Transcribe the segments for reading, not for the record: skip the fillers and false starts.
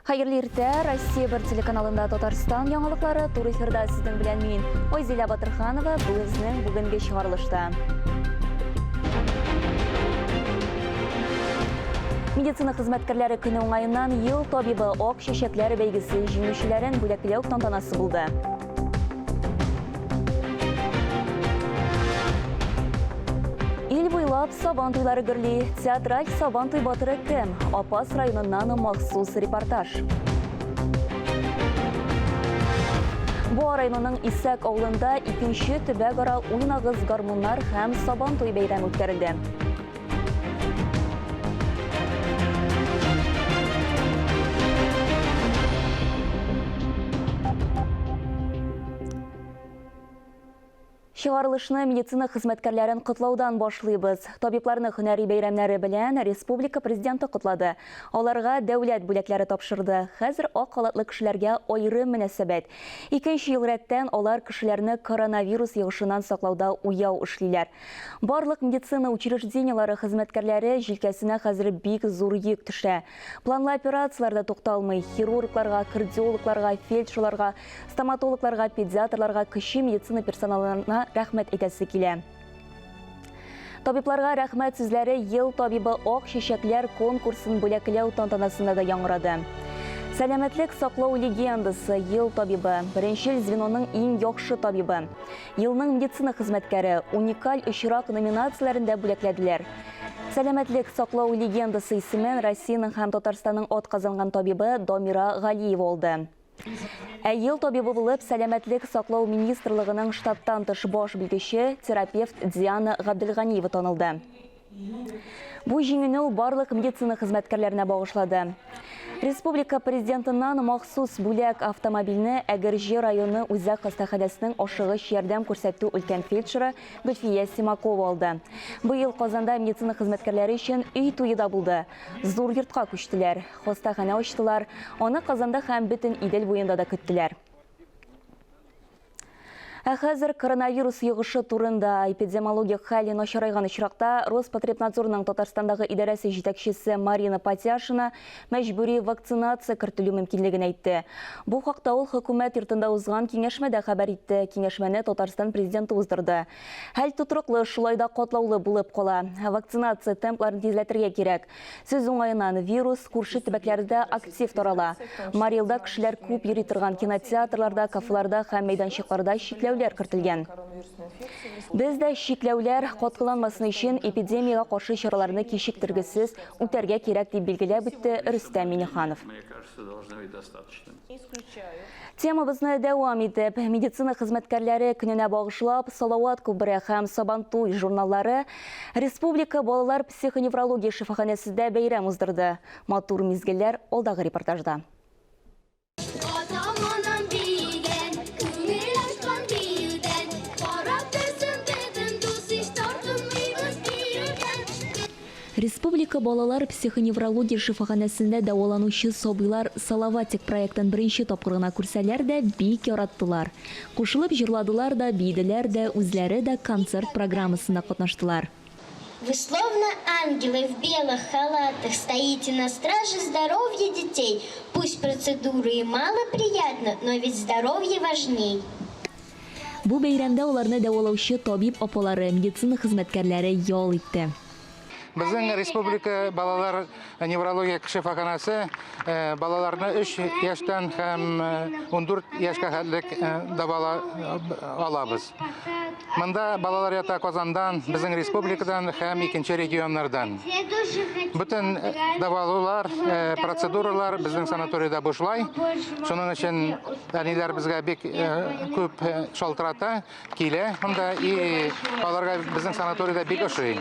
Хәерле иртә, Россия бер телеканалында Татарстан яңалыклары туры эфирда сезнең белән мин, Айзилә Батырханова, безнең бүгенге чыгарылышта. Медицина хезмәткәрләре көне уңаеннан ел табибы ак чәчәкләр бәйгесе җиңүчеләрен бүләкләү тантанасы булды. Ил буйлап Сабан туйлары гөрли. Театраль Сабан туй батыры кем? Апас районыннан махсус репортаж. Буа районының Исәк авылында икенче төбәкара Уйнагыз гармуннар һәм Сабан туй бәйрәме үткәрелде. Чыгарылышны медицина хезмәткәрләрен котлаудан башлыйбыз. Табибларны һөнәри бәйрәмнәре белән республика Президенты котлады. Аларга дәүләт бүләкләре тапшырды. Хәзер ак халатлы кешеләргә аерым мөнәсәбәт. Икенче ел рәттән алар кешеләрне коронавирус йогышыннан саклауда уяу эшлиләр. Барлык медицина учреждениеләре хезмәткәрләре җилкәсенә хәзер бик зур йөк төшә. Планлы операцияләр дә тукталмый. Хирургларга, кардиологларга, фельдшерларга, стоматологларга, педиатрларга, кече медицина персоналына рәхмәт әйтәсе килә. Табибларга рәхмәт сүзләре Ел табибы ак чәчәкләр конкурсын бүләкләү тантанасында да яңгырады. Сәламәтлек саклау легендасы, Ел табибы, беренчел звеноның иң яхшы табибы. Елның медицина хезмәткәре, Уникаль очрак номинацияләрендә бүләкләделәр. Сәламәтлек саклау легендасы исемен Россиянең һәм Татарстанның атказанган табибы Дамира Галиева алды. Ә ел табибы булып Сәламәтлек саклау министрлыгының штаттан тыш баш белгече, терапевт Диана Габделганиева танылды. Бу җиңүне ул барлык медицина хезмәткәрләренә багышлады. Республика Президентыннан махсус бүләк автомобильне Әгерҗе районы үзәк хастаханәсенең ашыгыч ярдәм күрсәтү өлкән фельдшеры Гөлфия Симакова алды. Быел Казанда медицина хезмәткәрләре өчен өй туе да булды. Зур йортка күчтеләр, хастаханә ачтылар, аны Казанда һәм бөтен Идел буенда да көттеләр. Ә хәзер коронавирус йогышы турында. Эпидемиологик хәл начарайган очракта Роспотребнадзорның Татарстандагы идарәсе җитәкчесе Марина Патяшина мәҗбүри вакцинация кертелү мөмкинлеген әйтте. Бу хакта ул хөкүмәт йортында узган киңәшмәдә хәбәр итте. Киңәшмәне Татарстан Президенты уздырды. Хәл тотрыклы, шулай да катлаулы булып кала. Вакцинация темпларын тизләтергә кирәк. Сүз уңаеннан, вирус күрше төбәкләрдә актив тарала. Марий Элда кешеләр күп йөри торган кинотеатрларда, кафеларда һәм мәйданчыкларда чикләүләр кертелгән. Без дә чикләүләр каткыланмасын өчен эпидемиягә каршы чараларны кичектергесез үтәргә кирәк, дип билгеләп үтте Рөстәм Миңнеханов. Темабызны дәвам итеп, медицина хезмәткәрләре көненә багышлап, Салават күпере һәм Сабантуй журналлары Республика балалар психоневрология шифаханәсендә бәйрәм уздырды. Матур мизгелләр алдагы репортажда. Республика балалар психоневрология шифаханәсендә дәваланучы сабыйлар Салаватик проектын беренче тапкыр гына күрсәләр дә, бик яраттылар. Кушылып җырладылар да, биеделәр дә, үзләре дә концерт программасында катнаштылар. Вы словно ангелы в белых халатах стоите на страже здоровья детей. Пусть процедуры и мало приятны, но ведь здоровье важней. Бу бәйрәмдә аларны дәвалаучы табиб апалары, медицина хезмәткәрләре ял итте. Безнең республика балалар неврологик шифаханәсе балаларны 3 яшьтән һәм 14 яшькә хәтлек дәвала алабыз. Монда балалар ята Казандан, безнең республикадан һәм икенче регионнардан. Бөтен дәвалаулар, процедуралар безнең санаторийда бушлай. Шуның өчен әниләр безгә бик күп шалтырата. Килә монда и аларга безнең санаторийда бик ошый.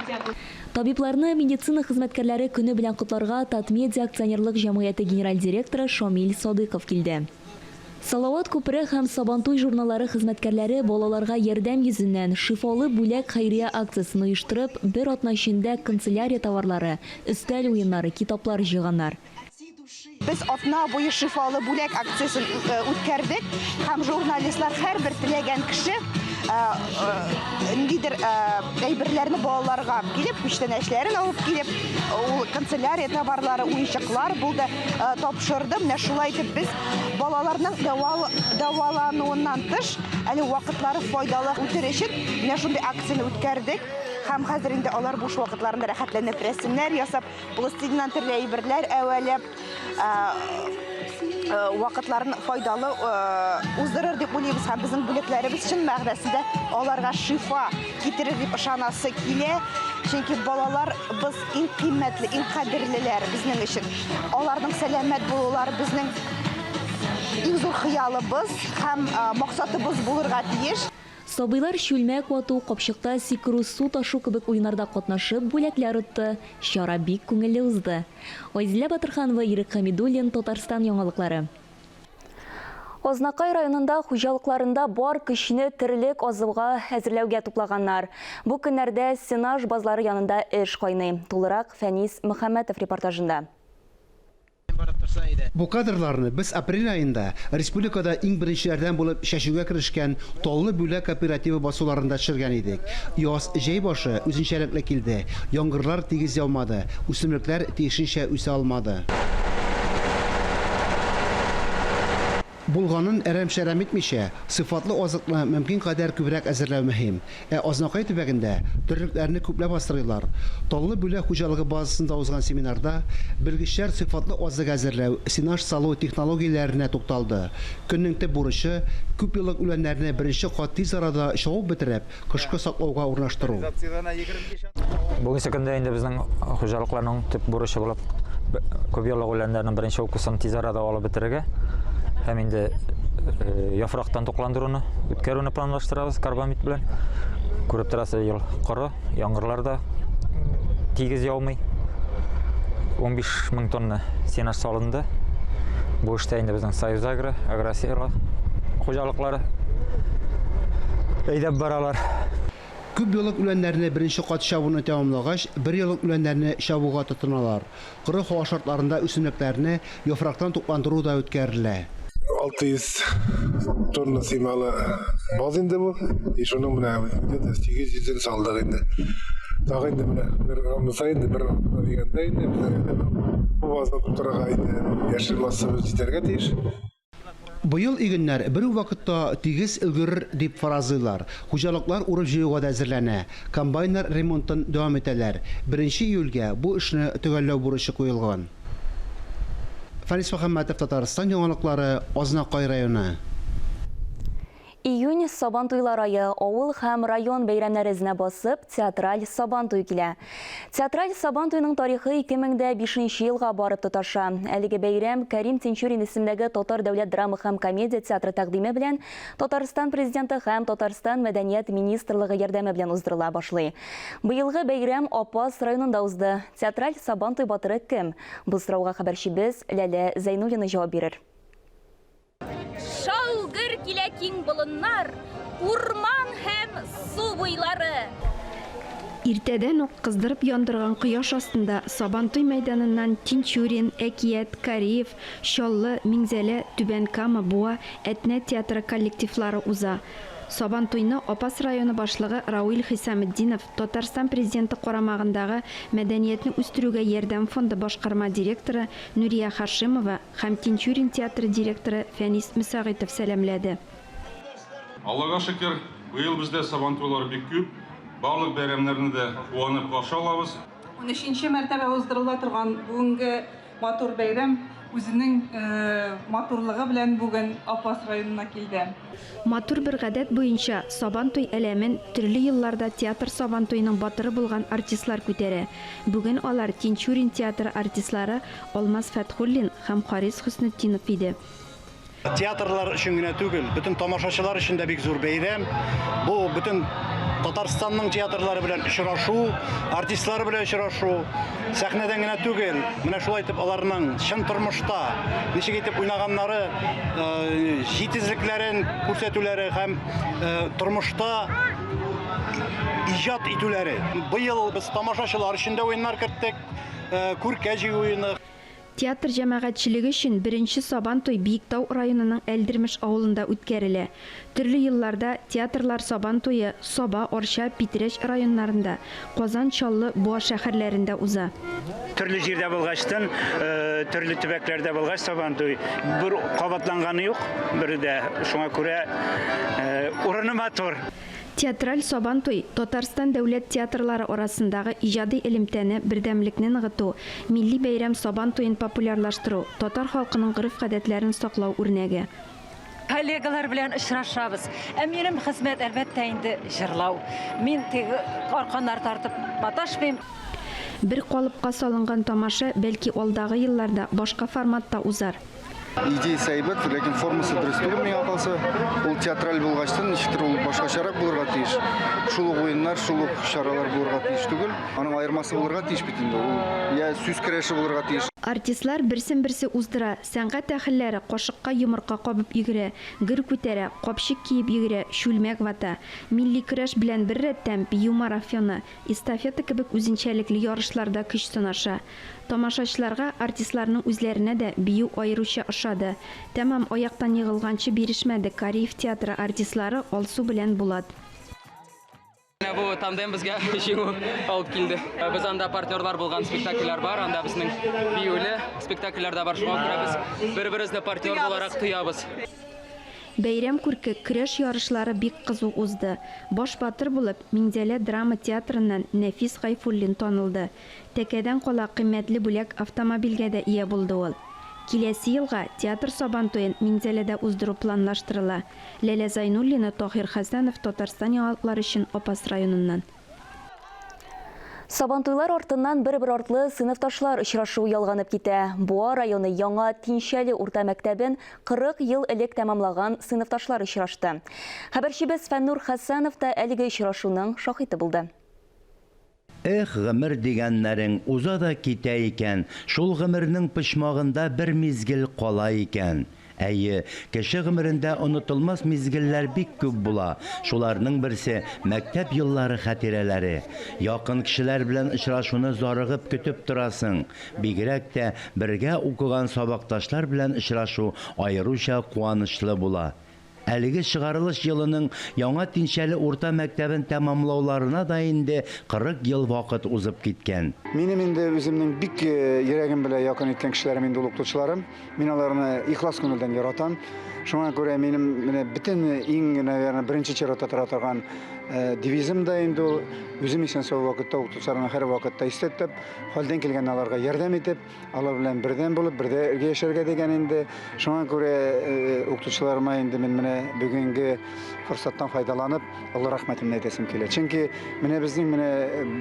Табибларны медицина хезмәткәрләре көне белән котларга Татмедиа акционерлык җәмгыяте генераль директоры Шамил Садыйков килде. Салават күпере һәм Сабантуй журналлары хезмәткәрләре балаларга ярдәм йөзеннән Шифалы бүләк хәйрия акциясен оештырып, бер атна эчендә канцелярия товарлары, өстәл уеннары, китаплар җыйганнар. Без атна буе Шифалы бүләк акциясен үткәрдек һәм журналистлар һәрбер теләгән кеше ниндидер әйберләрне балаларга килеп, күчтәнәчләрен алып килеп, ул канцелярия товарлары, уенчыклар булды, тапшырды. Менә шулай итеп без балаларның дәвалануыннан тыш, әле вакытлары файдалы үтер өчен менә шундый акцияне үткәрдек. Һәм хәзер инде алар буш вакытларында рәхәтләнеп рәсемнәр ясап, пластилиннан төрле әйберләр әвәләп, вакытларын файдалы уздырыр дип уйлыйбыз. Һәм безнең бүләкләребез чын мәгънәсендә аларга шифа китерер дип ышанасы килә. Чөнки балалар без иң кыйммәтле, иң кадерлеләр безнең өчен. Аларның сәламәт булулары безнең иң зур хыялыбыз һәм максатыбыз булырга тиеш. Сабыйлар чүлмәк вату, капчыкта сикерү, су ташу кебек уеннарда катнашып, бүләкләр отты. Чара бик күңелле узды. Айзилә Батырханова, Ирек Хәмидуллин, Татарстан яңалыклары. Азнакай районында хуҗалыкларында бар көчне терлек азыгы әзерләүгә туплаганнар. Бу көннәрдә сенаж базлары янында эш кайный. Тулырак Фәнис Мөхәммәтов репортажында. Бу кадрларны без апрель аенда республикада иң беренчеләрдән булып чәчүгә керешкән Таллы Бүләк кооперативы басуларында төшергән идек. Яз җәй башы үзенчәлекле килде. Яңгырлар тигез яумады, үсемлекләр тиешенчә үсә алмады. Булганын әрәм-шәрәм итмичә, сыйфатлы азыкны мөмкин кадәр күбрәк әзерләү мөһим. Ә Азнакай төбәгендә терлекләрне күпләп асрыйлар. Таллы Бүләк хуҗалыгы базасында узган семинарда белгечләр сыйфатлы азык әзерләү, сенаж салу технологияләренә тукталды. Көннең төп бурычы күпьеллык үләннәрне беренче кат тиз арада чабып бетереп, кышкы саклауга урнаштыру. Бүгенге көндә инде безнең хуҗалыкларның төп бурычы булып күпьеллык үләннәрнең беренче укусын тиз арада алып бетерергә һәм инде яфрактан тукландыруны үткәрүне планлаштырабыз карбамид белән. Күреп торасыз, ел коры, яңгырлар да тигез яумый. 15 мең тонна сенаж салынды. Бу эштә инде безнең Союз Агро, Агросила хуҗалыклары әйдәп баралар. Күпьеллык үләннәрне беренче кат чабуны тәмамлагач, берьеллык үләннәрне чабуга тотыналар. Коры һава шартларында үсемлекләрне яфрактан тукландыру да үткәрелә. 600 тонна сыймалы баз инде бу. И шуның менә где-то 800-ен салдык инде. Тагы инде менә бер анысы инде бер дигәндә инде безнең бу базны тутырырга инде яшел массабыз җитәргә тиеш. Быел игеннәр бер үк вакытта тигез өлгерер дип фаразлыйлар. Хуҗалыклар урып-җыюга да әзерләнә. Комбайннар ремонтын дәвам итәләр. 1 июльгә бу эшне төгәлләү бурычы куелган. Фәнис Мөхәммәтов, Татарстан яңалыклары, Азнакай районы. Июнь Сабантуйлар ае, авыл һәм район бәйрәмнәре эзенә басып, театраль Сабантуй килә. Театраль Сабантуйның тарихы 2005 елга барып тоташа. Әлеге бәйрәм Кәрим Тинчурин исемендәге Татар дәүләт драма һәм комедия театры тәкъдиме белән Татарстан президенты һәм Татарстан мәдәният министрлыгы ярдәме белән уздырыла башлый. Быелгы бәйрәм Апас районында узды. Театраль Сабантуй батыры кем? Бу сорауга хәбәрчебез Ләлә Зәйнуллина җавап бирер. Шаугыр килә киң болыннар, урман һәм су буйлары. Иртәдән үк кыздырып яндырган кояш астында Сабантуй мәйданыннан Тинчурин, Әкият, Кариев, Чаллы, Миңзәлә, Түбән Кама, Буа, Әтнә театры коллективлары уза. Сабантуйны Апас районы башлыгы Рауил Хисаметдинов, Татарстан президенты карамагындагы Мәдәниятне үстерүгә ярдәм фонды башкарма директоры Нурия Хашимова һәм Тинчурин театры директоры Фәнис Мөсәгыйтов сәламләде. Аллага шөкер, быел бездә Сабантуйлар бик күп. Барлык бәйрәмнәрне дә куанып каршы алабыз. 13нче мәртәбә уздырыла торган бүгенге матур бәйрәм үзенең матурлыгы белән бүген Апас районына килде. Матур бер гадәт буенча Сабантуй әләмен төрле елларда театр Сабантуйның батыры булган артистлар күтәрә. Бүген алар Тинчурин театры артистлары Алмаз Фәтхуллин һәм Харис Хөснетдинов иде. Театрлар өчен генә түгел, бөтен тамашачылар өчен дә бик зур бәйрәм. Бу бөтен Татарстанның театрлары белән очрашу, артистлары белән очрашу, сәхнәдән генә түгел, менә шулай итеп аларның чын тормышта ничек итеп уйнаганнары, җитезлекләрен күрсәтүләре һәм тормышта иҗат итүләре. Быел без тамашачылар өчен дә уеннар керттек, күркә җыю уены. Театр җәмәгатьчелеге өчен беренче Сабан туй Биектау районының Әлдермеш авылында үткәрелә. Төрле елларда театрлар Сабан туе Саба, Арча, Питрәч районнарында, Казан, Чаллы, Буа шәһәрләрендә уза. Төрле җирдә булгачтын, төрле төбәкләрдә булгач Сабан туй бер кабатланганы юк, бере дә. Шуңа күрә урыны матур. Театраль Сабантуй, Татарстан дәүләт театрлары арасындагы иҗади элемтәне, бердәмлекне ныгыту, милли бәйрәм Сабан туен популярлаштыру, татар халкының гореф-гадәтләрен саклау үрнәге. Коллегалар белән очрашабыз. Ә минем хезмәт, әлбәттә инде, җырлау. Мин теге арканнар тартып маташмыйм. Бер калыпка салынган тамаша, бәлки, алдагы елларда башка форматта узар. Идеясы әйбәт, ләкин формасы дөрес түгел миңа калса. Ул театраль булгачтын, ничектер ул башкачарак булырга тиеш. Шул ук уеннар, шул ук чаралар булырга тиеш түгел. Аның аермасы булырга тиеш бит инде. Ул я сүз көрәше булырга тиеш. Артистлар берсен-берсе уздыра, сәнгать әһелләре кашыкка йомырка кабып йөгерә, гер күтәрә, капчык киеп йөгерә, чүлмәк вата. Милли көрәш белән беррәттән, бию марафоны, эстафета кебек үзенчәлекле ярышларда көч сынаша. Тамашачыларга, артистларның үзләренә дә бию аеруча ошады. Тәмам аяктан егылганчы бирешмәде Кариев театры артистлары Алсу белән Булат. Менә бу тандем безгә җиңү алып килде. Без анда партнерлар булган спектакльләр бар, анда безнең биюле спектакльләр дә бар. Шуңа күрә без бер-беребезне партнер буларак тоябыз. Бәйрәм күрке, көрәш ярышлары бик кызу узды. Баш батыр булып, Минзәлә драма театрыннан Нәфис Гайфуллин танылды. Тәкәдән кала кыйммәтле бүләк автомобильгә дә ия булды ул. Киләсе елга театр Сабантуен Минзәләдә уздыру планлаштырыла. Ләлә Зайнуллина, Таһир Хәсәнов, Татарстан яңалыклары өчен Апас районыннан. Сабантуйлар артыннан бер-бер артлы сыйныфташлар очрашуы ялганып китә. Буа районы Яңа Тинчәле урта мәктәбен 40 ел элек тәмамлаган сыйныфташлар очрашты. Хәбәрчебез Фәннур Хәсәнов та әлеге очрашуның шаһиты булды. Эх, гомер дигәннәрең уза да китә икән, шул гомернең почмагында бер мизгел кала икән. Әйе, кеше гомерендә онытылмас мизгелләр бик күп була. Шуларның берсе, мәктәп еллары хатирәләре. Якын кешеләр белән очрашуны зарыгып көтеп торасың. Бигрәк тә бергә укыган сабакташлар белән очрашу аеруча куанычлы була. Әлеге чыгарылыш елының Яңа Тинчәле урта мәктәбен тәмамлауларына да инде 40 ел вакыт узып киткән. Минем инде үземнең бик йөрәгем белән якын иткән кешеләрем инде ул укытучыларым. Мин аларны ихлас күңелдән яратам. Шуңа күрә минем менә бөтен иң, наверное, беренче чиратта тора торган девизым да инде ул үзем исән-сау вакытта укытучыларны һәрвакытта истә тотып, хәлдән килгәнне аларга ярдәм итеп, Алар белән бердәм булып, бердә яшәргә дигән инде. Шуңа күрә э, укытучыларыма инде мин менә бүгенге форсаттан файдаланып, олы рәхмәтемне әйтәсем килә. Чөнки менә безнең менә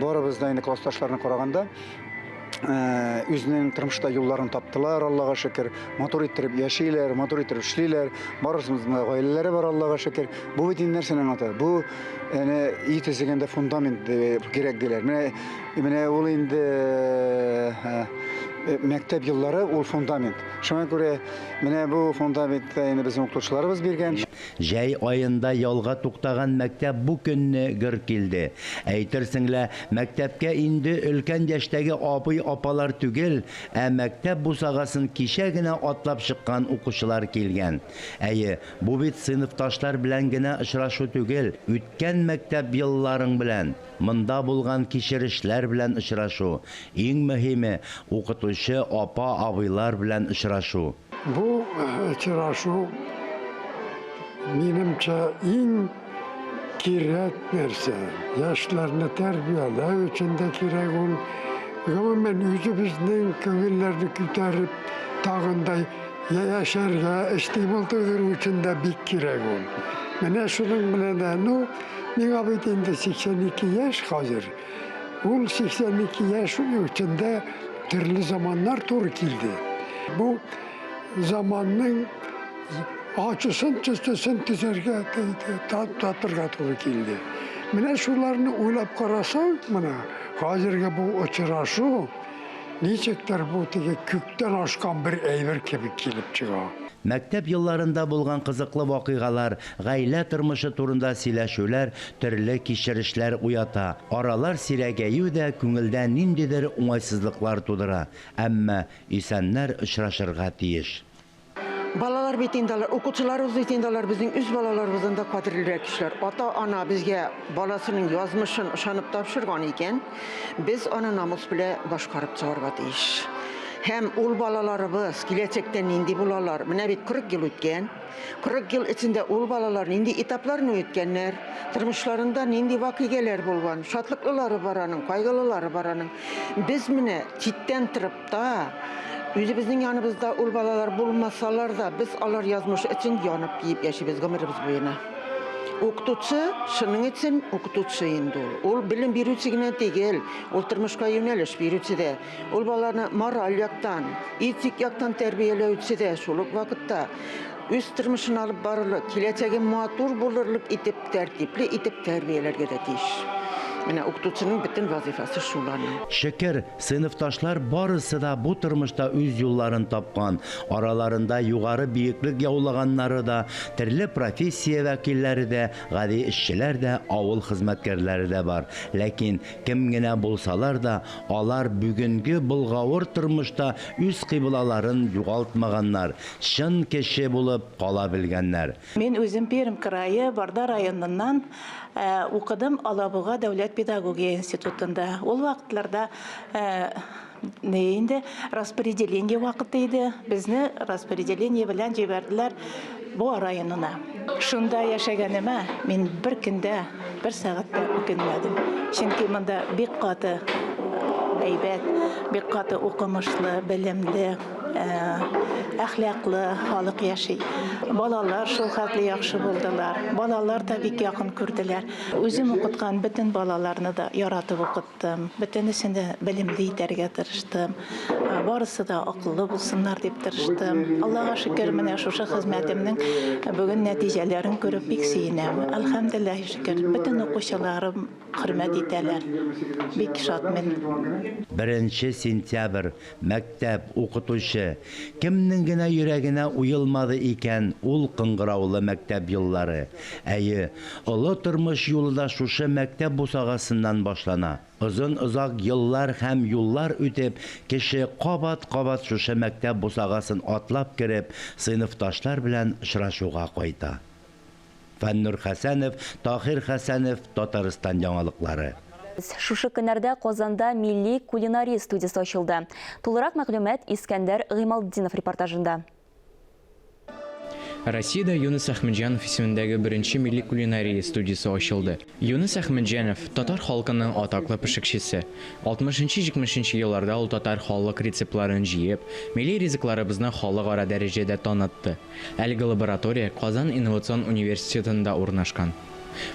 барыбыз да инде классташларны караганда, э, үзенең тормышта юлларын таптылар, Аллага шөкер. Матур иттереп яшиләр, матур иттереп эшлиләр. Барысының да гаиләләре бар, Аллага шөкер. Бу бит инде нәрсәне аңлата? Бу әнә өй төзегәндә фундамент кирәк диләр. Менә Менә ул инде мәктәп еллары ул фундамент. Шуңа күрә менә бу фундаментта инде безнең укытучыларыбыз биргән. Җәй аенда ялга туктаган мәктәп бу көнне гөр килде. Әйтерсең лә, мәктәпкә инде өлкән яшьтәге абый-апалар түгел, ә мәктәп бусагасын кичә генә атлап чыккан укучылар килгән. Әйе, бу бит сыйныфташлар белән генә очрашу түгел, үткән мәктәп елларың белән, Монда булган кичерешләр белән очрашу, иң мөһиме, укытучы апа-абыйлар белән очрашу. Бу очрашу, минемчә, иң кирәк нәрсә. Яшьләрне тәрбияләү өчен дә кирәк ул. Гомумән, үзебезнең күңелләрне күтәреп, тагын да яшәргә стимул тудыру өчен дә бик кирәк ул. Менә шуның белән дә, ну, Миңа бит инде 82 яшь хәзер. Ул 82 яшь эчендә төрле заманнар туры килде. Бу заманның ачысын, төчесен төзәргә, татырга туры килде. Менә шуларны уйлап карасаң, менә хәзерге бу очрашу. Ничектер бу теге күктән ашкан бер әйбер кебек килеп чыга. Мәктәп елларында булган кызыклы вакыйгалар, гаилә тормышы турында сөйләшүләр төрле кичерешләр уята. Аралар сирәгәю дә күңелдә ниндидер уңайсызлыклар тудыра. Әмма исәннәр очрашырга тиеш. Балалар бит инде алар, укучыларыбыз бит инде алар безнең үз балаларыбыздан да кадерлерәк кешеләр. Ата-ана безгә баласының язмышын ышанып тапшырган икән, без аны намус белән башкарып чыгарга тиеш. Һәм ул балаларыбыз киләчәктә нинди булалар? Менә бит 40 ел үткән. 40 ел эчендә ул балалар нинди этапларны үткәннәр, тормышларында нинди вакыйгалар булган, шатлыклылары бар аның, кайгылылары бар аның. Без менә читтән торып Та, үзебезнең яныбызда ул балалар булмасалар да, без алар язмышы өчен янып киеп яшибез гомеребез буена. Укытучы, шуның өчен укытучы инде ул. Ул белем бирүче генә түгел, ул тормышка юнәлеш бирүче дә. Ул баланы мораль яктан, этик яктан тәрбияләүче дә шул ук вакытта. Үз тормышын алып барырлык, киләчәге матур булырлык итеп, тәртипле итеп тәрбияләргә дә тиеш. Менә укытучының бөтен вазыйфасы шул аның. Шөкер, сыйныфташлар барысы да бу тормышта үз юлларын тапкан, араларында югары биеклек яулаганнары да, терле профессия вәкилләре дә, гади эшчеләр дә, авыл хезмәткәрләре дә бар. Ләкин кем генә булсалар да, алар бүгенге болгавыр тормышта үз кыйблаларын югалтмаганнар, чын кеше булып кала белгәннәр. Мин үзем Пермь крае, Барда районыннан, укыдым Алабуга дәүләт педагогия институтында. Ул вакытларда ни инде, распределение вакыты иде. Безне распределение белән җибәрделәр Буа районына. Шунда яшәгәнемә мин бер көн дә, бер сәгать тә үкенмәдем. Чөнки монда бик каты әйбәт, бик каты укымышлы, белемле, Әхлаклы халык яши. Балалар шул хәтле яхшы булдылар. Балалар да бик якын күрделәр. Үзем укыткан бөтен балаларны да яратып укыттым. Бөтенесен дә белемле итәргә тырыштым. Барысы да акыллы булсыннар дип тырыштым. Аллага шөкер, менә шушы хезмәтемнең бүген нәтиҗәләрен күреп бик сөенәм. Әлхәмдүлилләһи шөкер, бөтен укучыларым хөрмәт итәләр. Бик шат мин. Беренче сентябрь, Мәктәп, укытучы. Кемнең генә йөрәгенә уелмады икән ул кыңгыраулы мәктәп еллары? Әйе, олы тормыш юлы да шушы мәктәп бусагасыннан башлана. Озын-озак еллар һәм юллар үтеп, кеше кабат-кабат шушы мәктәп бусагасын атлап кереп, сыйныфташлар белән очрашуга кайта. Фәннур Хәсәнов, Таһир Хәсәнов, Татарстан яңалыклары. Шушы көннәрдә Казанда милли кулинария студиясе ачылды. Тулырак мәгълүмат Искәндәр Гыймалтдинов репортажында. Россиядә Юныс Әхмәтҗанов исемендәге беренче милли кулинария студиясе ачылды. Юныс Әхмәтҗанов, татар халкының атаклы пешекчесе. Алтмышынчы-җитмешенче елларда ул татар халык рецептларын җыеп, милли ризыкларыбызны халыкара дәрәҗәдә танытты. Әлеге лаборатория Казан инновацион университетында урнашкан.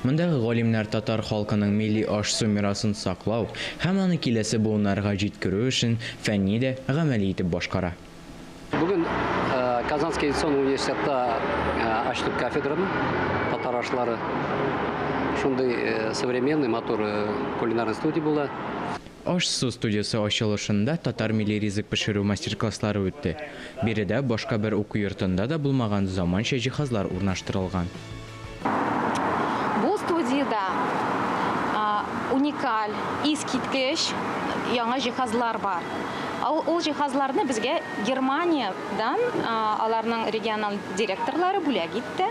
Мондагы галимнәр татар халкының милли аш-су мирасын саклау һәм аны киләсе буыннарга җиткерү эшен фәнни дә, гамәли итеп башкара. Бүген Казанский инновационный университетта ачтык кафедраны, татар ашлары. Шундый современный, матур кулинарный студия була. Аш-су студиясе ачылышында татар милли ризык пешерү мастер-класслары үтте. Биредә башка бер уку йортында да булмаган заманча җиһазлар урнаштырылган. Бу студиядә уникаль, искиткеч яңа җиһазлар бар. Ул җиһазларны безгә Германиядән аларның региональ директорлары бүләк итте.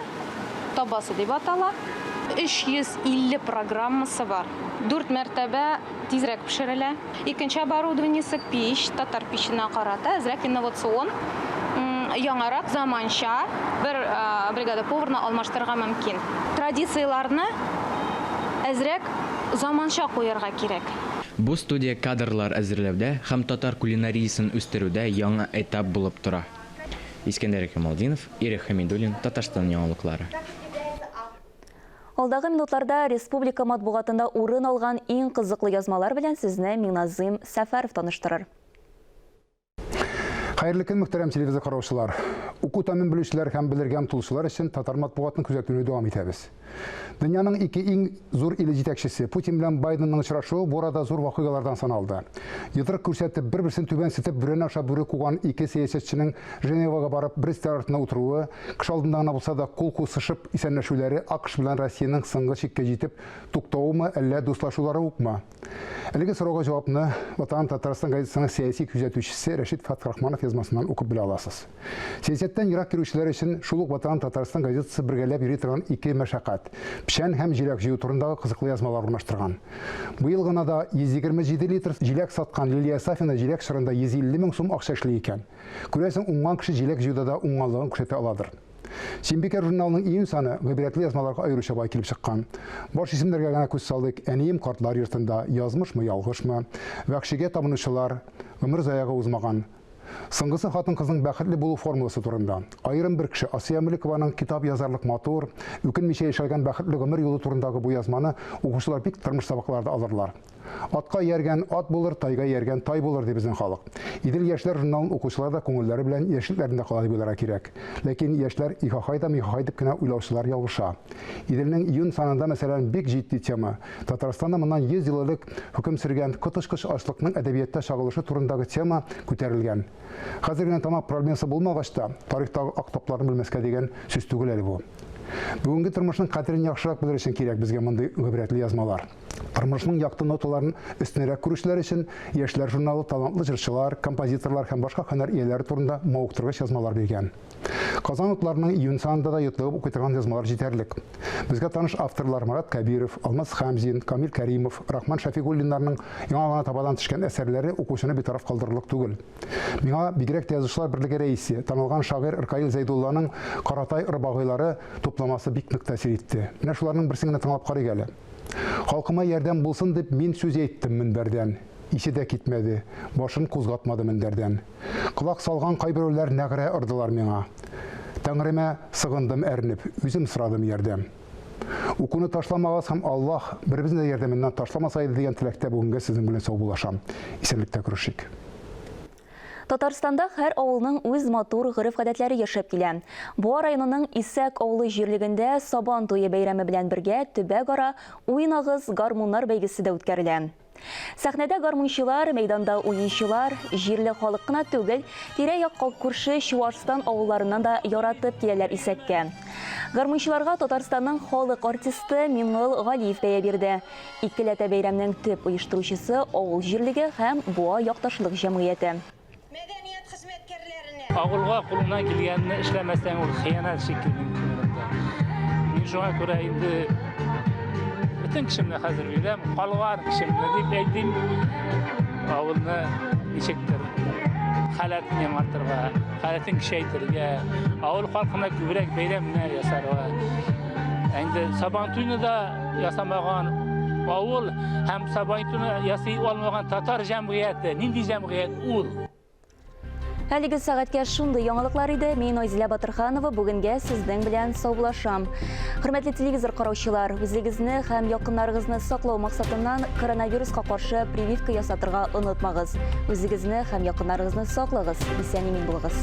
Табасы дип атала. 350 программасы бар. Дүрт мәртәбә Тизрәк пешерелә. Икенче оборудованиесе, пич, татар пиченә карата әзрәк инновацион, яңарак, заманча бер бригада поварны алмаштырырга мөмкин. Традицияләрне әзрәк заманча куярга кирәк. Бу студия кадрлар әзерләүдә һәм татар кулинариясен үстерүдә яңа этап булып тора. Искәндәр Камалдинов, Ирек Хәмидуллин, Татарстан яңалыклары. Алдагы минутларда республика матбугатында урын алган иң кызыклы язмалар белән сезне Миңназыйм Сәфәров таныштырыр. Хәерле көн, мөхтәрәм телевизор караучылар. Уку тәмен белүчеләр һәм белергә омтылучылар өчен татар матбугатын күзәтүне дәвам итәбез. Дөньяның ике иң зур иле җитәкчесе Путин белән Байденның очрашуы бу арада зур вакыйгалардан саналды. Йодрык күрсәтеп, бер-берсен түбәнсетеп, бүрәнә аша бүре куган ике сәясәтченең Женевага барып бер өстәл артына утыруы, кеше алдында гына булса да кул кусышып исәнләшүләре АКШ белән Россиянең соңгы чиккә җитеп туктавымы, әллә дуслашулары укмы? Әлеге сорауга җавапны Ватаным Татарстан газетасының сәяси күзәтүчесе Рәшит Фәтхрахманов язмасыннан укып белә аласыз. Сәясәттән ерак йөрүчеләр өчен шул ук Ватаным Татарстан газетасы бергәләп йөри торган ике мәшәкать, печән һәм җиләк җыю турындагы кызыклы язмалар урнаштырган. Быел гына да 127 литр җиләк саткан Лилия Сафина җиләк чорында 150 мең сум акча эшли икән. Күрәсең, уңган кеше җиләк җыюда да уңганлыгын күрсәтә аладыр. Сөембикә журналының июнь саны гыйбрәтле язмаларга аеруча бай килеп чыккан. Баш исемнәргә генә күз салыйк, Әнием картлар йортында, Язмышмы, ялгышмы, Вәхшигә табынучылар, Гомер заяга узмаган. Соңгысы хатын-кызның бәхетле булу формуласы турында. Аерым бер кеше Асия Мөлекованың китап язарлык матур, үкенмичә яшәлгән бәхетле гомер юлы турындагы бу язманы укучылар бик тормыш сабаклары да алырлар. Атка ияргән ат булыр, тайга ияргән тай булыр, ди безнең халык. Идел яшьләр журналын укучылар да күңелләре белән яшьлекләрендә кала дип уйларга кирәк. Ләкин яшьләр ихахай да михахай дип кенә уйлаучылар ялгыша. Иделнең июнь санында, мәсәлән, бик җитди тема, Татарстанда моннан 100 ел элек хөкем сөргән коточкыч ачлыкның әдәбиятта чагылышы турындагы тема күтәрелгән. Хәзер генә тамак проблемасы булмагач та, тарихтагы ак тапларны белмәскә дигән сүз түгел әле бу. Бүгенге тормышның кадерен яхшырак белер өчен кирәк безгә мондый гыйбрәтле язмалар. Тормышның якты ноталарын өстенрәк күрүчеләр өчен Яшьләр журналы талантлы җырчылар, композиторлар һәм башка һөнәр ияләре турында мавыктыргыч язмалар биргән. Казан утларының июнь санында да йотлыгып укый торган язмалар җитәрлек. Безгә таныш авторлар Марат Кәбиров, Алмаз Хәмзин, Камил Кәримов, Рахман Шәфигуллиннарның яңа гына табадан төшкән әсәрләре укучыны битараф калдырырлык түгел. Миңа бигрәк тә Язучылар берлеге рәисе, танылган шагыйрь Ркаил Зәйдулланың Каратай ырбагыйлары тупламасы бик нык тәэсир итте. Менә шуларның берсен генә тыңлап карыйк әле. Халкыма ярдәм булсын дип мин сүз әйттем мөнбәрдән. Исе дә китмәде, башын кузгатмады мендәрдән. Колак салган кайберәүләр нәгърә ордылар миңа. Тәңремә сыгындым әрнеп, үзем сорадым ярдәм. Укуны ташламагыз һәм Аллаһ беребезне дә ярдәменнән ташламаса иде дигән теләктә бүгенгә сезнең белән саубуллашам. Исәнлектә күрешик. Татарстанда һәр авылның үз матур гореф-гадәтләре яшәп килә. Буа районының Исәк авылы җирлегендә Сабан туе бәйрәме белән бергә төбәкара Уйнагыз, гармуннар бәйгесе дә үткәрелә. Сәхнәдә гармунчылар, мәйданда уенчылар, җирле халык кына түгел, тирә-як күрше Чуашстан авылларыннан да яратып киләләр Исәккә. Гармунчыларга Татарстанның халык артисты Миңгол Галиев бәя бирде. Икеләтә бәйрәмнең төп оештыручысы авыл җирлеге һәм Буа якташлык җәмгыяте. Авылга кулыңнан килгәнне эшләмәсәң, ул хыянәт шикелле минем күңелемдә. Мин шуңа күрә инде бөтен кешемне хәзер бирәм, калган кешемне дип әйтим, авылны ничектер халәтен яңартырга, халәтен көчәйтергә, авыл халкына күбрәк бәйрәмнәр ясарга. Инде Сабантуйны да ясамаган авыл һәм Сабантуйны ясый алмаган татар җәмгыяте, нинди җәмгыять ул? Әлеге сәгатькә шундый яңалыклар иде. Мин Айзилә Батырханова бүгенгә сезнең белән саубуллашам. Хөрмәтле телевизор караучылар, үзегезне һәм якыннарыгызны саклау максатыннан коронавируска каршы прививка ясатырга онытмагыз. Үзегезне һәм якыннарыгызны саклагыз, исән-имин булыгыз.